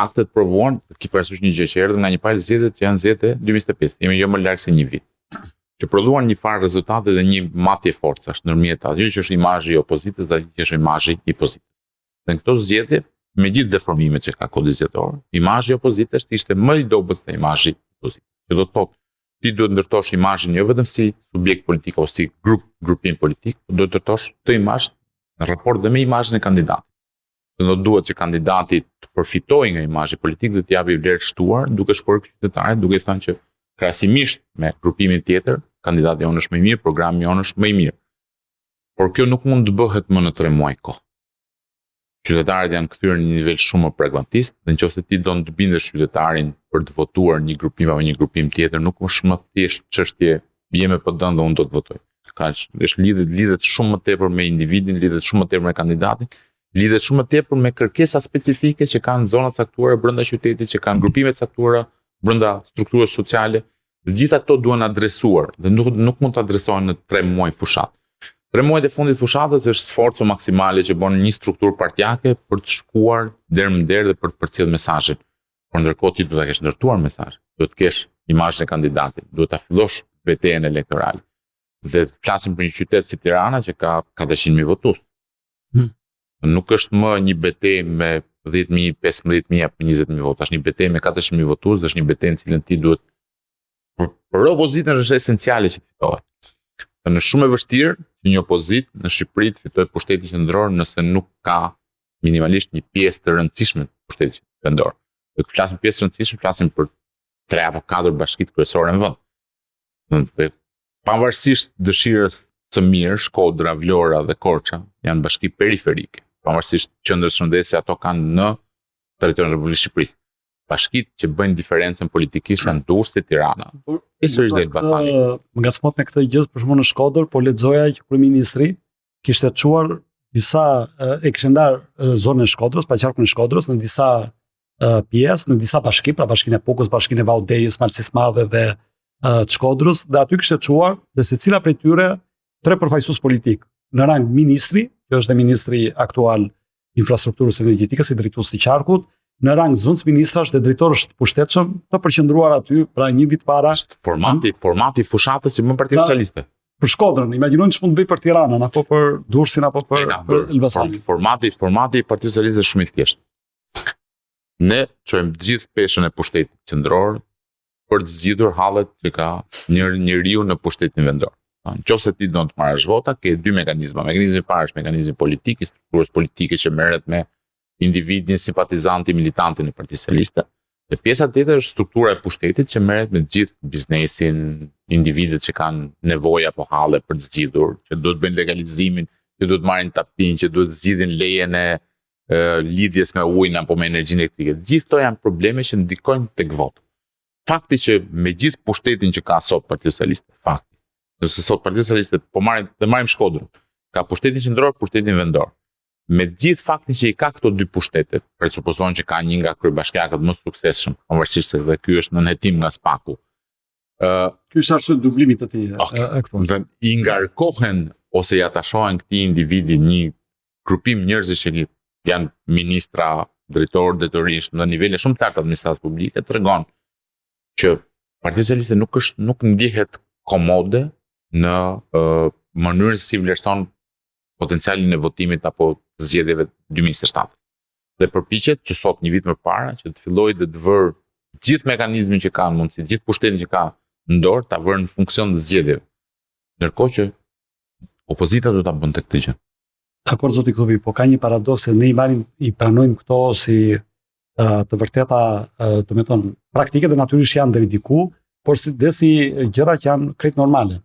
Faktet provuan, ki parasysh një gjë që erdhëm nga një palë zgjedhjet që janë zgjedhjet e 2025, jemi jo më larg se një vit. Që prodhuan një farë rezultate dhe një matje forcash ndërmjet atyre që është imazhi i opozitës dhe atij që është imazhi i pozitës. Dhe në këto zgjedhje, me gjithë deformimet që ka kodi zgjedhor, imazhi i opozitës ishte më i dobët se imazhi i pozitës. Që do të thotë, ti duhet ndërtosh imazhin jo vetëm si subjekt politik ose si grup grupim politik, por duhet ndërtosh të imazh në raport dhe me imazhin e kandidatit. Dhe do duhet që kandidati të përfitojë nga imazhi politik dhe të japi vlerë shtuar duke shkuar qytetarit, duke i thënë që krahasimisht me grupimin tjetër, kandidati jonë është më i mirë, programi jonë është më i mirë. Por kjo nuk mund të bëhet më në 3 muaj kohë. Qytetarët janë kthyer në një nivel shumë më pragmatist dhe nëse ti don të bindësh qytetarin për të votuar një grupim apo një grupim tjetër, nuk është më thjesht çështje je me PD-n dhe unë do të votoj. Kaq, është lidhet lidhet shumë më tepër me individin, lidhet shumë më tepër me kandidatin, lidhet shumë më tepër me kërkesa specifike që kanë zona të caktuara brenda qytetit, që kanë grupime të caktuara brenda strukturës sociale. Të gjitha këto duhen adresuar dhe nuk nuk mund të adresohen në 3 muaj fushat. 3 muajt e fundit fushatës është sforco maksimale që bën një strukturë partiake për të shkuar derë më derë dhe për të përcjellë mesazhin. Por ndërkohë ti duhet ta kesh ndërtuar mesazhin, duhet të kesh imazhin e kandidatit, duhet ta fillosh betejën elektorale. Dhe flasim për një qytet si Tirana që ka 400.000 votues. Hmm. Nuk është më një betejë me 10.000, 15.000 apo 20.000 vota, është një betejë me 400.000 votues, është një betejë në cilën ti duhet për, për opozitën është esenciale që të fitohet. Dhe është shumë e vështirë që një opozitë në Shqipëri të fitojë pushtetin qendror nëse nuk ka minimalisht një pjesë të rëndësishme të pushtetit vendor. Dhe kur flasim pjesë të rëndësishme, flasim për 3 apo 4 bashkitë kryesore në vend. Dhe pavarësisht dëshirës së mirë, Shkodra, Vlora dhe Korça janë bashki periferike. Pavarësisht qendrës shëndetësore ato kanë në territorin e Republikës së Shqipërisë. Bashkitë që bëjnë diferencën politikisht janë Durrësi, Tirana, e sërish dhe Elbasani. Më ngacmot me këtë gjë, për shembull në Shkodër, po lexoja që kryeministri kishte çuar disa e kishte ndar zonën e Shkodrës, pra qarkun e Shkodrës në disa pjesë, në disa bashki, pra bashkinë e Pukës, bashkinë e Vaut Dejës, Malësisë Madhe dhe të Shkodrës, dhe aty kishte çuar dhe secila prej tyre tre përfaqësues politik në rang ministri, që është dhe ministri aktual infrastrukturës energjetikës si drejtues të qarkut, në rang zëvendësministrash dhe drejtorësh të pushtetshëm të përqendruar aty, pra një vit para. Është formati, formati i fushatës që bën Partia pra, Socialiste. Për Shkodrën, imagjinojnë ç'mund të bëj për Tiranën apo për Durrësin apo për, për Elbasanin. Formati, formati i Partisë Socialiste është shumë i thjeshtë. Ne çojmë gjithë peshën e pushtetit qendror për të zgjidhur hallet që ka një njeriu në pushtetin vendor. Në qoftë se ti don të marrësh vota, ke dy mekanizma. Mekanizmi i parë është mekanizmi politik, i strukturës politike që merret me individin, simpatizantin, militantin e Partisë Socialiste. Dhe pjesa tjetër është struktura e pushtetit që merret me gjithë biznesin, individët që kanë nevoja apo halle për të zgjidhur, që duhet të bëjnë legalizimin, që duhet të marrin tapinë, që duhet të zgjidhin lejen e lidhjes me ujin apo me energjinë elektrike. Gjithë këto janë probleme që ndikojnë tek vota. Fakti që me gjithë pushtetin që ka sot Partia Socialiste, fakti, nëse sot Partia Socialiste po marrim dhe marrim Shkodrën, ka pushtetin qendror, pushtetin vendor. Me gjithë faktin që i ka këto dy pushtete, presupozohen që ka një nga kryebashkiakët më të suksesshëm, pavarësisht se dhe ky është nën hetim nga SPAK-u. Ë, uh, ky është arsye dublimit të tij. Okay. Dhe i ngarkohen ose i atashohen këtij individi një grupim njerëzish që janë ministra, drejtorë, drejtorish në nivele shumë të larta të administratës publike, tregon që Partia Socialiste nuk është nuk ndjehet komode në uh, mënyrën se si vlerëson potencialin e votimit apo zgjedhjeve 2027. Dhe përpiqet që sot një vit më para që të fillojë dhe të vërë gjithë mekanizmin që ka në mundësi, gjithë pushtetin që ka në dorë, ta vërë në funksion të zgjedhjeve. Ndërkohë që opozita do ta bënte këtë gjë. Dakor zoti Këllupi, po ka një paradoks se ne i marrim i pranojmë këto si uh, të vërteta, uh, domethënë praktike dhe natyrisht janë deri diku, por si dhe si gjëra që janë krejt normale.